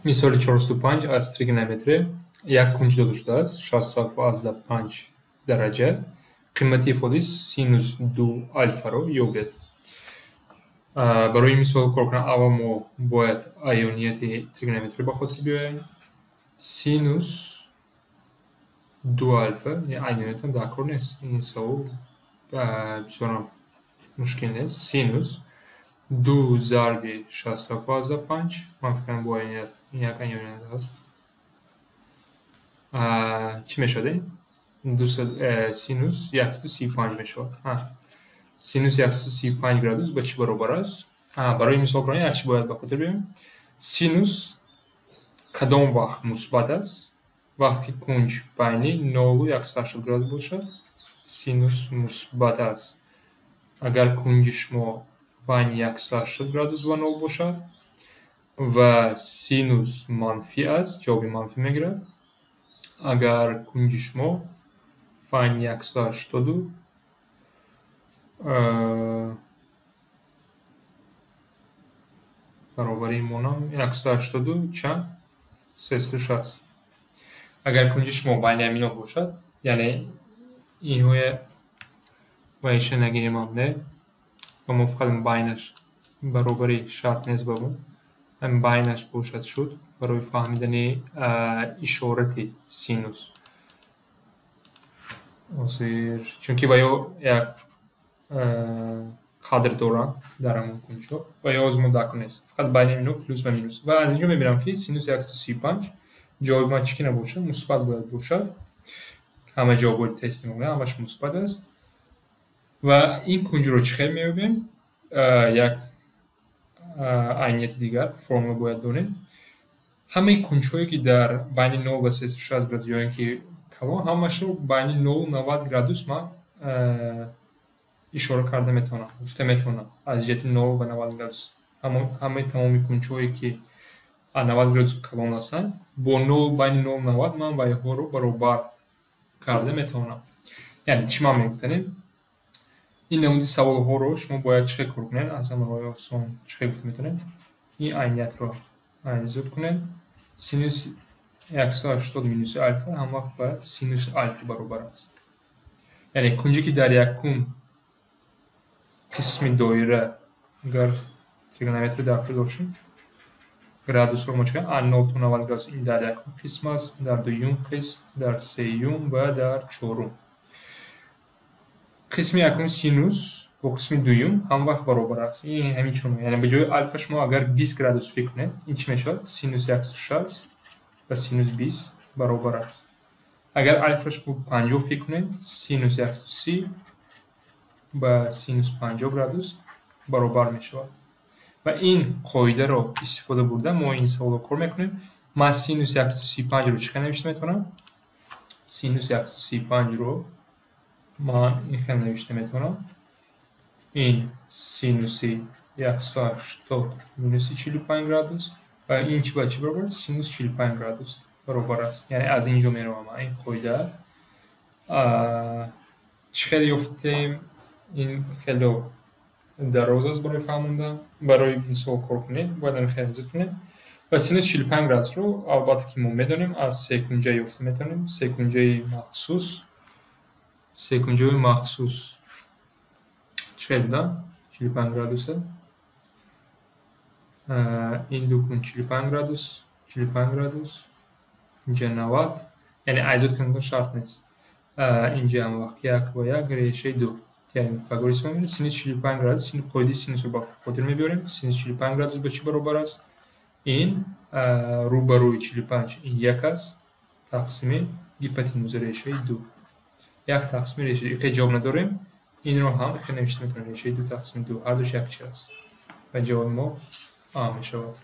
Мисоли 405 аз тригонометрия як кунҷ дода шудааст, 67,5 дараҷа. Қимати ифодаи синус 2 алфаро ёбед. Барои мисол кор кардан аввал мо бояд аёнияти тригонометрия ба хотир биёем. Синус 2 алфа, аёниятам дар кор нест. Ин савол бисёрам мушкил нест. Синус 2 зарби 67,5, ман фикр кардам бо аёният, ин як аёният аст. Чӣ мешавад ин? Синус 135 мешавад. Синус 135 градус ба чӣ баробар аст? Барои мисол кардан як чиз бояд ба хотир биёем. Синус кадом вақт мусбат аст? Вақте ки кунҷ байни 0 180 градус бошад, синус мусбат аст. Агар кунҷи шумо байни 180 градус ва 0 бошад ва синус манфӣ аст, ҷавоби манфӣ мегирад. Агар кунҷи шумо байни 180 баробари монам 180 чанд? 360. Агар кунҷи шумо байни ҳамино бошад, яъне инҳоя ва иша нагирем ам, не? Ва мо фақат байнаш баробари шарт нест ба мо. Ҳамин байнаш бошад шуд барои фаҳмидани ишорати синус. Ҳозир чунки ва ё як қадр доранд дар ҳамон кунҷҳо ва ё ҳозир мо дар кор нест. Фақат байни инҳо плюс ва минус. Ва аз инҷо мебинам, ки синус 135 ҷавоби ман чӣ ки набошад, мусбат бояд бошад. Ҳама ҷавобҳои тести мо ҳамаш мусбат аст. Ва ин кунҷро чӣ хел меёбем? Як айнияти дигар формула бояд донем. Ҳамаи кунҷҳое, ки дар байни 0 ва 360 градус ё ин ки калон, ҳамашро байни 0 90 градус ман ишора карда метавонам, гуфта метавонам аз ҷиҳати 0 ва 90 градус. Ҳамаи тамоми кунҷҳое, ки 90 градус калон ҳастанд, бо 0 байни 0 90 ман вайҳоро баробар карда метавонам. Яъне чӣ ман мегуфтанем? Ин намуди саволҳоро шумо бояд чӣ хел кор кунед? Аз ҳама роҳи осон чӣ хел гуфта метавонем? Ин айниятро айнизод кунед. Синус 180 минуси алфа ҳам вақт ба синус алфа баробар аст. Яъне кунҷе, ки дар якум қисми доира, агар тригонометрия дар кор дошем, градусҳоро мо чӣ аз 0 то 90 градус ин дар якум қисм аст, дар дуюм қисм, дар сеюм ва дар чорум. Қисми якум синус бо қисми дуюм ҳам вақт баробар аст. Ин ҳамин чун, яъне ба ҷои алфа шумо агар 20 градус фикр кунед, ин чӣ мешавад? Синус 160 ба синус 20 баробар аст. Агар алфа шумо 50 фикр кунед, синус 130 ба синус 50 градус баробар мешавад. Ва ин қоидаро истифода бурда мо ин саволро кор мекунем. Ман синус 135-ро чӣ хел навишта метавонам? Синус 135-ро ман ин хел навишта метавонам. Ин синуси 180 минуси 45 градус ва ин чӣ ба чӣ баробар аст? Синус 45 градус баробар аст. Яъне аз ин ҷо меравам ин қоида. Чӣ хел ёфтем? Ин хело дароз аст барои фаҳмондан. Барои мисол кор кунед, бояд ҳамин хел зид кунед. Ва синус 45 градусро албатта ки мо медонем, аз секунҷа ёфта метавонем. Секунҷаи махсус, секунҷаи махсус чӣ хел буда? 45 градуса. Ин ду кунҷ 45 градус, 45 градус, инҷа 90. Яъне айзод кардан шарт нест. Инҷа ҳам вақт 1 ва 1 решаи 2. Яъне Пифагор истифода мебарем. Синус 45 градус, қоидаи синусро ба хотир мебиёрем. Синус 45 градус ба чӣ баробар аст? Ин рӯбарӯи 45 ин 1 аст, тақсими гипотенуза решаи 2. 1 тақсими решаи 2. Хел ҷавоб надорем. Инро ҳам хел навишта метавонем. Решаи 2 тақсими 2. Ҳар душ як чи аст. Ва ҷавоби мо А мешавад.